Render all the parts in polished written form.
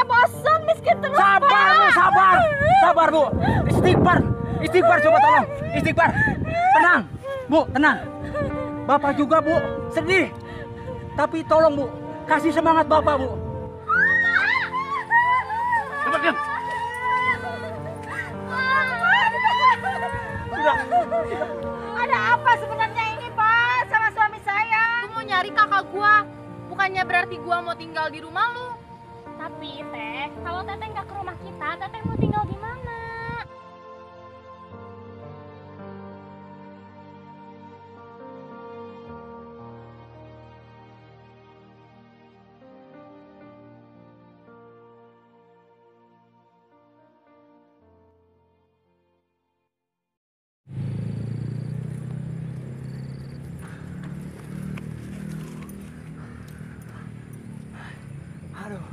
Udah bosan miskin terus, Sabar, Pak. Bu, sabar. Sabar, Bu. Istighfar. Istighfar coba tolong. Istighfar. Tenang, Bu, tenang. Bapak juga, Bu, sedih. Tapi tolong, Bu, kasih semangat Bapak, Bu. Coba diam. Sudah. Ada apa sebenarnya ini, Pak, sama suami saya? Lu mau nyari kakak gua, bukannya berarti gua mau tinggal di rumah lu. Tapi Teh, kalau Teteh nggak ke rumah kita, Teteh mau tinggal di mana? Aduh.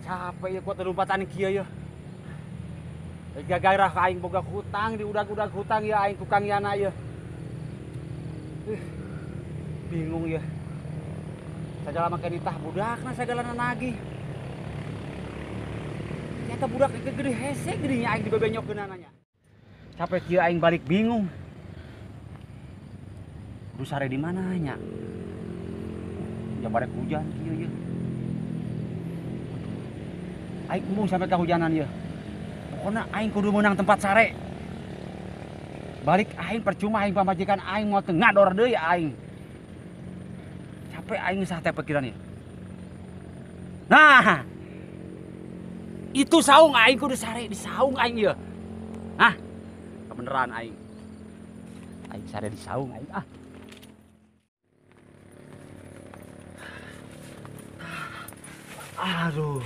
Capek ya kuat lompatan kieu ya. Gagairah aing boga hutang di udag-udag hutang ya aing tukang yana ya. Bingung ya. Sagala make nitah budakna sagalana nagih. Nyata budak gede hese gede nya aing dibebenyokeunana nya. Capek kieu aing balik bingung. Kudu sare di mana nya? Ya barek hujan kieu ya. Aing embung sampai kehujanan ya. Pokoknya aing kudu menang tempat sare. Balik aing percuma aing pamajikan aing mau teu ngador deui aing. Capek aing sah teh pikiran ya. Nah, itu saung aing kudu sare di saung aing ya. Hah? Kebeneran aing. Aing sare di saung aing ah. Aduh.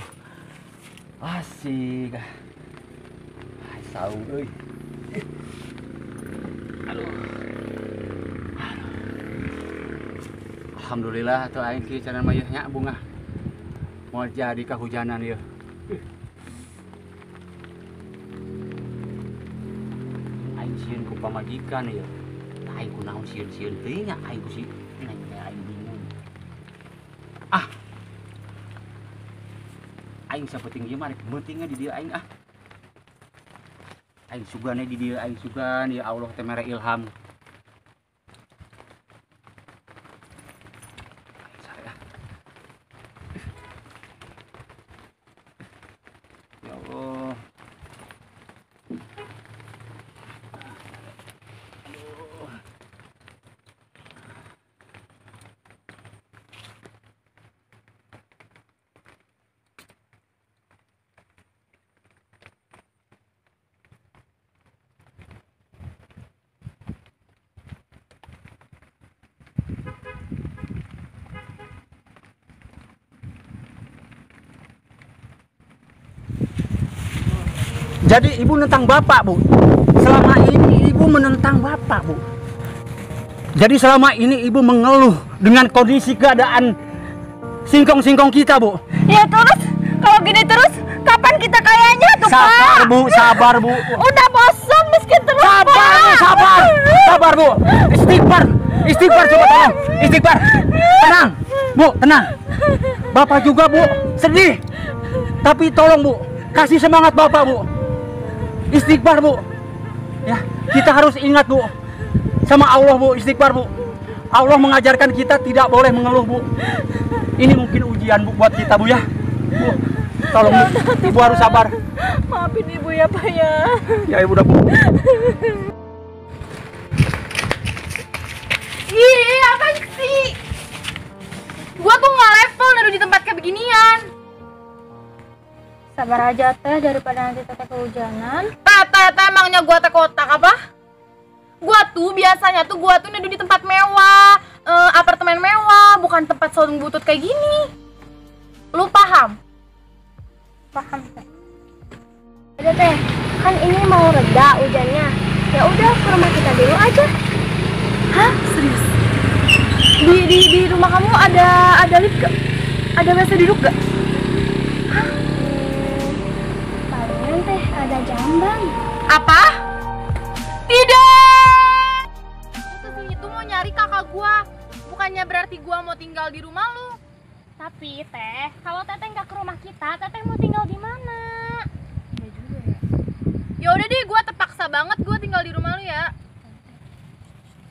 Asik. Ay, saung euy. Aduh. Aduh. Alhamdulillah atuh aing kieu cenah mah yeuh nya bunga. Moal jadi kahujanan yeuh. Aing sieun ku pamajikan yeuh. Aing kunaon sieun-sieun teuing nya aing ku si neng teh aing bingung. Ah. Aing sapenting ieu mah rek meutingna di dieu aing ah. Aing sugane di dieu aing sugan ya Allah teh mere ilham. Aing sare ah. Ya Allah. Aduh. Jadi ibu nentang bapak, Bu. Selama ini ibu menentang bapak, Bu. Jadi selama ini ibu mengeluh dengan kondisi keadaan singkong-singkong kita, Bu. Ya terus, kalau gini terus, kapan kita kayanya tuh, Pak? Sabar, Bu, sabar, Bu. Udah bosan miskin terus, Sabar, Pak. Bu, sabar. Sabar, Bu. Istighfar. Istighfar coba tolong. Istighfar. Tenang, Bu, tenang. Bapak juga, Bu, sedih. Tapi tolong, Bu, kasih semangat bapak, Bu. Istighfar, Bu. Ya, kita harus ingat, Bu. Sama Allah, Bu, istighfar, Bu. Allah mengajarkan kita tidak boleh mengeluh, Bu. Ini mungkin ujian, Bu, buat kita, Bu ya. Bu, tolong, Bu. Ibu harus sabar. Maafin ibu ya, Pak ya. Ya, Ibu udah, Bu. Ih, apa sih? Gua tuh nggak level naruh di tempat kayak beginian. Sabar aja Teh, daripada nanti Teteh kehujanan. Teh, emangnya gua teh kotak apa? Gua tuh biasanya tuh gua tuh neduh di tempat mewah, apartemen mewah, bukan tempat saung butut kayak gini. Lu paham? Paham Teh. Udah Teh, kan ini mau reda hujannya. Ya udah ke rumah kita dulu aja. Hah? Serius? Di rumah kamu ada lift gak? Ada WC duduk gak? Hah? Palingan Teh ada jambang. Apa? Tidak! Kesini tuh mau nyari kakak gua. Bukannya berarti gua mau tinggal di rumah lu. Tapi Teh, kalau Teteh nggak ke rumah kita, Teteh mau tinggal di mana? Iya juga ya. Ya udah deh, gue terpaksa banget gue tinggal di rumah lu ya.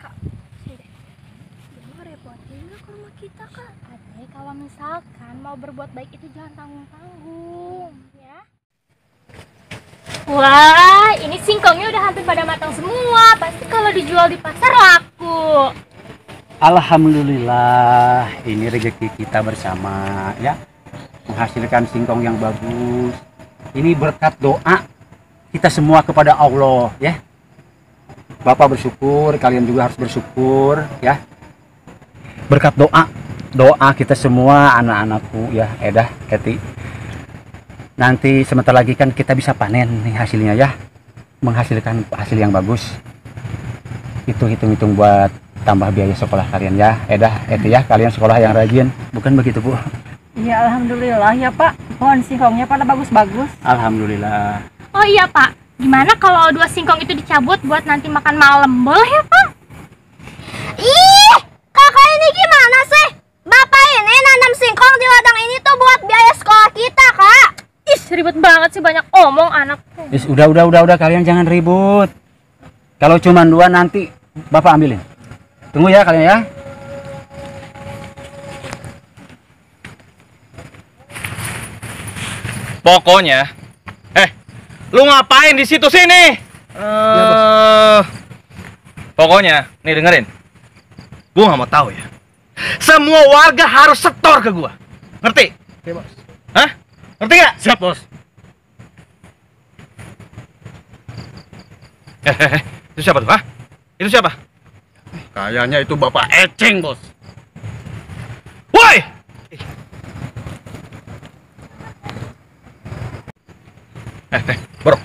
Kak, sini deh. Dia mau repotin nggak ke rumah kita, Kak? Ade, kalau misalkan mau berbuat baik itu jangan tanggung-tanggung, ya. Wah, ini singkongnya udah hampir pada matang semua. Pasti kalau dijual di pasar laku. Alhamdulillah, ini rezeki kita bersama ya. Menghasilkan singkong yang bagus. Ini berkat doa kita semua kepada Allah ya. Bapak bersyukur, kalian juga harus bersyukur ya. Berkat doa kita semua anak-anakku ya, Edah, Eti. Nanti sebentar lagi kan kita bisa panen nih hasilnya ya. Menghasilkan hasil yang bagus. Itu hitung-hitung buat tambah biaya sekolah kalian ya, Edah, Eti ya, kalian sekolah yang rajin, bukan begitu Bu? Iya, alhamdulillah ya Pak, pohon singkongnya pada bagus-bagus. Alhamdulillah. Oh iya Pak, gimana kalau 2 singkong itu dicabut buat nanti makan malam, boleh ya Pak? Ih, kakak ini gimana sih? Bapak ini nanam singkong di ladang ini tuh buat biaya sekolah kita, Kak. Ih, ribet banget sih, banyak omong anak. Ih, udah, kalian jangan ribut. Kalau cuma 2 nanti Bapak ambilin. Tunggu ya kalian ya. Pokoknya, lu ngapain di situ sini? Ya, pokoknya, nih dengerin. Gua nggak mau tahu ya. Semua warga harus setor ke gua. Ngerti? Oke, Bos. Hah? Ngerti nggak? Siap, Bos. Itu siapa tuh? Hah? Itu siapa? Kayaknya itu Bapak Eceng, Bos. Woi! Bro.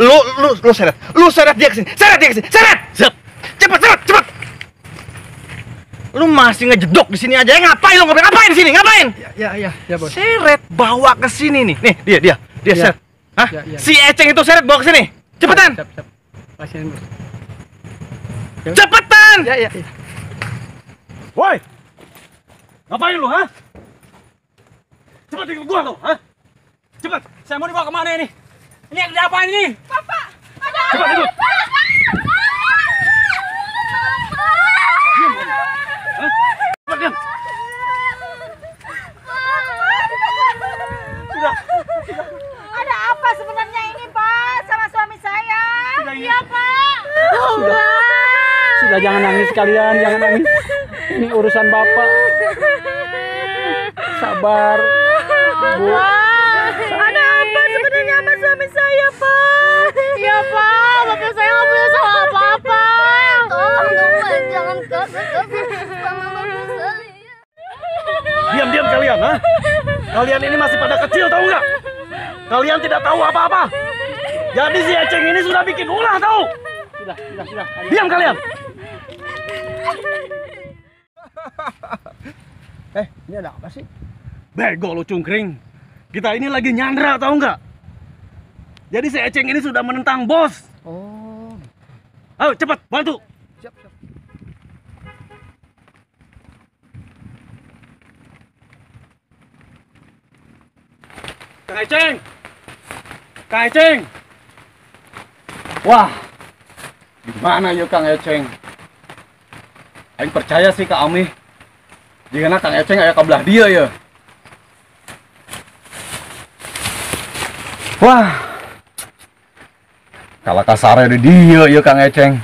Lu seret. Lu seret dia ke sini. Seret dia ke sini. Seret! Siap. Cepat, cepat, cepat. Lu masih ngejedok di sini aja. Ngapain lu ngapain di sini? Ngapain? Ya, Bos. Seret bawa ke sini nih. Nih, dia. Dia ya. Seret. Hah? Ya. Si Eceng itu seret bawa ke sini. Cepetan. Siap. Kasihan, Bos. Cepetan! Ya. Woi! Ngapain lu, ha? Cepat ikut gua lu, ha? Cepat! Saya mau dibawa kemana ini? Ini ada apa ini? Bapak! Ada apa? Cepat ikut! Cepat diam! Sudah. Ada apa sebenarnya ini, Pak? Sama suami saya? Iya, Pak. Sudah, jangan nangis kalian, jangan nangis. Ini urusan Bapak. Sabar, Bu. Ada apa sebenarnya sama suami saya, Pak? Iya, Pak. Bapak saya nggak punya salah apa-apa. Tolong dong, Pak. Jangan kasar-kasar sama bapak saya. Diam-diam kalian, ha? Kalian ini masih pada kecil, tahu nggak? Kalian tidak tahu apa-apa. Jadi si Eceng ini sudah bikin ulah, tahu? Sudah. Diam kalian. Ini ada apa sih? Bego lu cungkring. Kita ini lagi nyandra, tahu nggak? Jadi si Eceng ini sudah menentang bos. Oh. Ayo cepat bantu. Siap. Kang Eceng. Kang Eceng. Wah. Gimana yuk Kang Eceng? Aing percaya sih ke Ami. Jika Kang Eceng aya ka belah dia ya. Wah. Kalau kasare di dia ya Kang Eceng.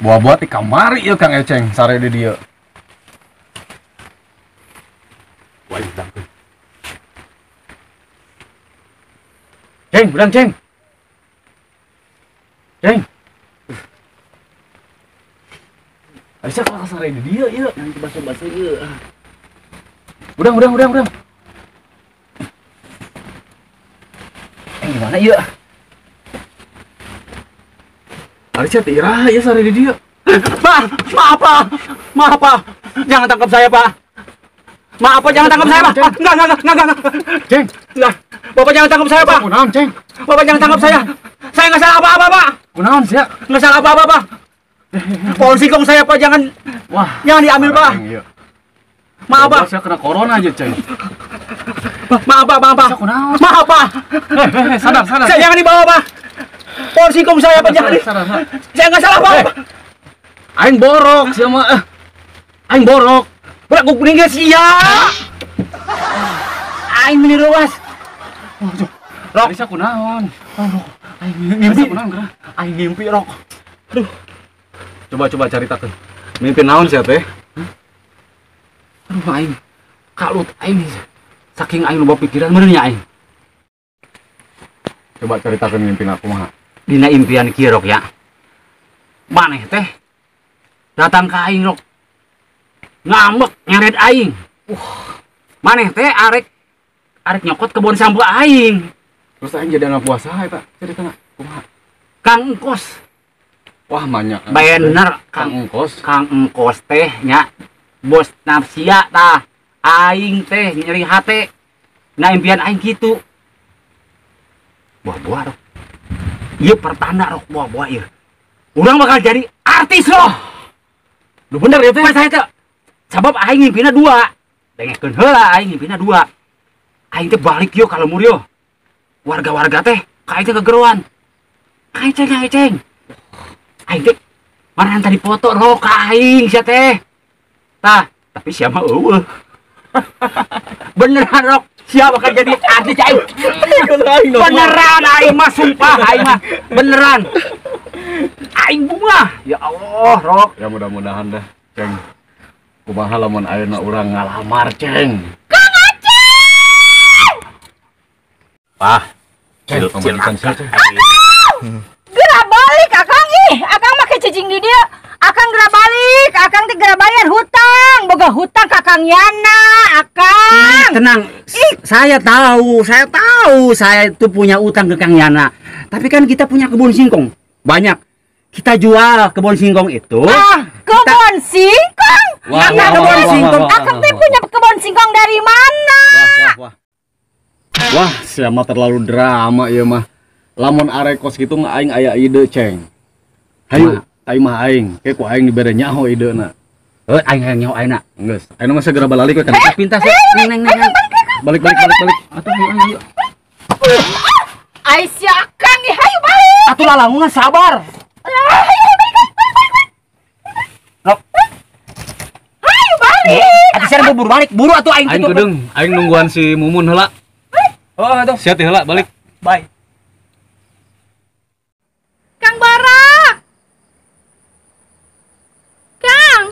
Buah-buah di kamari ya Kang Eceng, sare di dia. Wah, udah. Ceng, bilang Ceng. Ceng. Aisyah kalau kasare di dia ya, yang basa-basa ya. Udah. Gimana ya? Aisyah tirah ya sare di dia. Pak, maaf Pak. Maaf Pak. Jangan tangkap saya Pak. Maaf Pak, jangan tangkap saya Pak. Enggak. Ceng. Enggak. Bapak jangan tangkap saya Pak. Kunaon, Ceng? Bapak jangan tangkap saya. Saya nggak salah apa-apa Pak. Kunaon sih? Nggak salah apa-apa Pak. Pohon singkong saya Pak, jangan. Wah, jangan diambil Pak. Iya. Maaf, Pak. Saya kena corona aja, Ceng. Maaf, Pak, maaf, Pak. Maaf, Pak. Sadar, sadar. Saya jangan dibawa, Pak. Pohon singkong saya, Pak, jangan. Saya nggak salah, Pak. Aing borok sama aing borok. Berak gua kuning sia. Aing meni ruas. Rok, bisa kunaon? Aing mimpi kunaon geura? Aing mimpi, Rok. Aduh. Coba-coba caritakeun. Mimpi naon sia teh? Aduh aing. Kalut aing saking aing loba pikiran meureun nya aing. Coba caritakeun mimpi aku mah. Dina impian kieu Rok ya. Maneh teh datang ka aing Rok. Ngambek nyeret aing. Maneh teh arek nyokot kebon sambu aing. Terus aing jadi anak puasa eta caritana kumaha? Kang Engkos. Wah banyak. Bener Kang Engkos. Kang Engkos teh nya bos nafsia tah. Aing teh nyeri hate. Nah impian aing gitu. Buah-buah Rok. Ieu pertanda Rok buah-buah ieu. Urang bakal jadi artis loh. Lu bener ya teh? Saya teh. Sabab aing ngimpina dua. Dengekeun heula aing ngimpina dua. Aing teh balik yo ka lembur yo. Warga-warga teh ka aing teh kegeroan. Ka aing ceng. Aing teh marana tadi foto Rok ka aing sia teh. Tah, tapi siapa eueuh. Beneran Rok, siapa bakal jadi artis aing. Beneran aing mah sumpah aing mah beneran. Aing bunga. Ya Allah, Rok. Ya mudah-mudahan dah, Ceng. Kumaha lamun ayeuna urang ngalamar, Ceng. Kang Aceng. Wah, Ceng, pamajikan sia, Ceng. Geura balik akang ih, akang make cicing di dieu. Akang geura balik, akang teh geura bayar hutang, boga hutang ka Kang Yana, akang. Tenang, saya tahu saya itu punya utang ke Kang Yana. Tapi kan kita punya kebun singkong banyak. Kita jual kebun singkong itu. Ah, kebun singkong? Wah, akang kebun singkong. Akang teh punya kebun singkong dari mana? Wah. Wah, siapa terlalu drama ieu mah. Lamun arek kos kitu aing aya ide, Ceng. Hayu, aing mah aing, ke ku aing dibere nyaho idena. Heuh, aing hayang nyaho ayeuna. Geus, ayeuna mah segera balik we kan. Pintas neng neng neng. Balik balik balik balik. Atuh ayo ayo. Ai si akang ih, hayu balik. Atuh lalanguna sabar. Hayu balik balik balik. Rok. Hayu balik. Atuh sia buru balik, buru atuh aing kitu. Aing kedeung, aing nungguan si Mumun heula. Oh, atuh. Sia teh heula balik. Bye. Kang Barak. Kang.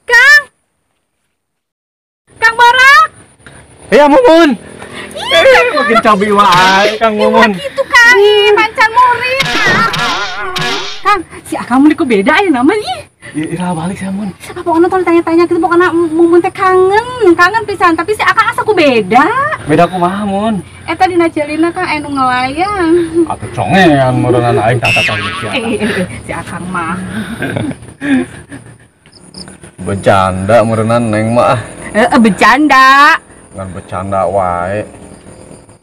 Kang. Kang Barak. Ya Mumun. Makin cabi wae Kang Mumun. Itu Kang, mancan murid. Kang, si Akang mun ku beda ya nama ih. Ira balik sia Mun. Ah, pokoknya tolong tanya-tanya gitu, pokoknya Mumun teh kangen, kangen pisan, tapi si Akang asa ku beda. Beda kumaha Mun? Eta dina jalina Kang anu ngelayang. Atuh congean meureunana aing tata sia. Si Akang mah. Bercanda meureunana neng mah. Heeh, bercanda. Ngan bercanda wae.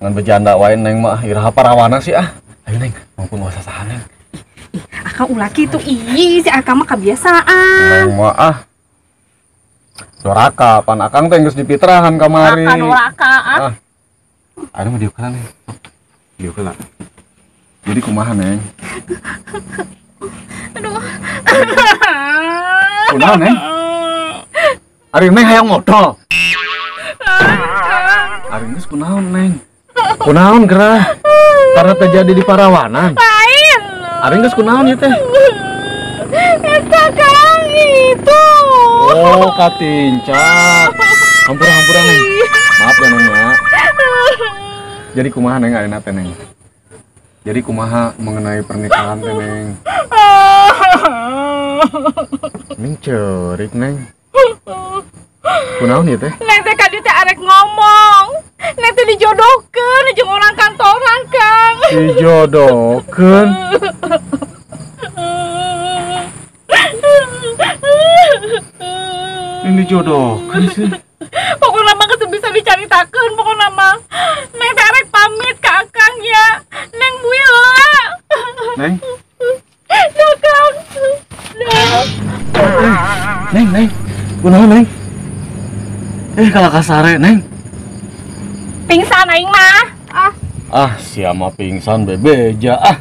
Ngan bercanda wae neng mah iraha parawana sih ah. Ayo neng, maupun usah saha neng. Ih, akang ulah kitu ih, si akang mah kebiasaan. Neng mah ah. Doraka, pan akang teh geus dipitrahan kamari. Akang doraka ah. Ayo mah diuk heula neng. Diuk heula. Jadi kumaha neng? Aduh. Kunaon neng? Ari neng hayang modal. Ari geus kunaon neng? Kunaon gerah? Karena terjadi di Parawanan. Lain. Ari geus kunaon ieu teh? Eta Kang itu. Oh, katincak. Hampura-hampura neng. Maaf ya neng ya. Jadi kumaha neng ayeuna teh neng? Jadi kumaha mengenai pernikahan teh neng? Neng ceurik neng. Kunaon ieu teh? Neng teh kadi teh arek ngomong. Neng teh dijodohkeun jeung orang kantoran, Kang. Dijodohkeun? Ini dijodohkeun sih. Pokoknya mah geus bisa dicaritakeun, pokoknya mah. Neng teh arek pamit ka Akang ya. Neng buih heula. Neng. Dah, Kang. Dah. Kunaon, Neng? Kalah kasare, Neng. Pingsan aing mah. Ah, siapa pingsan bebeja ah.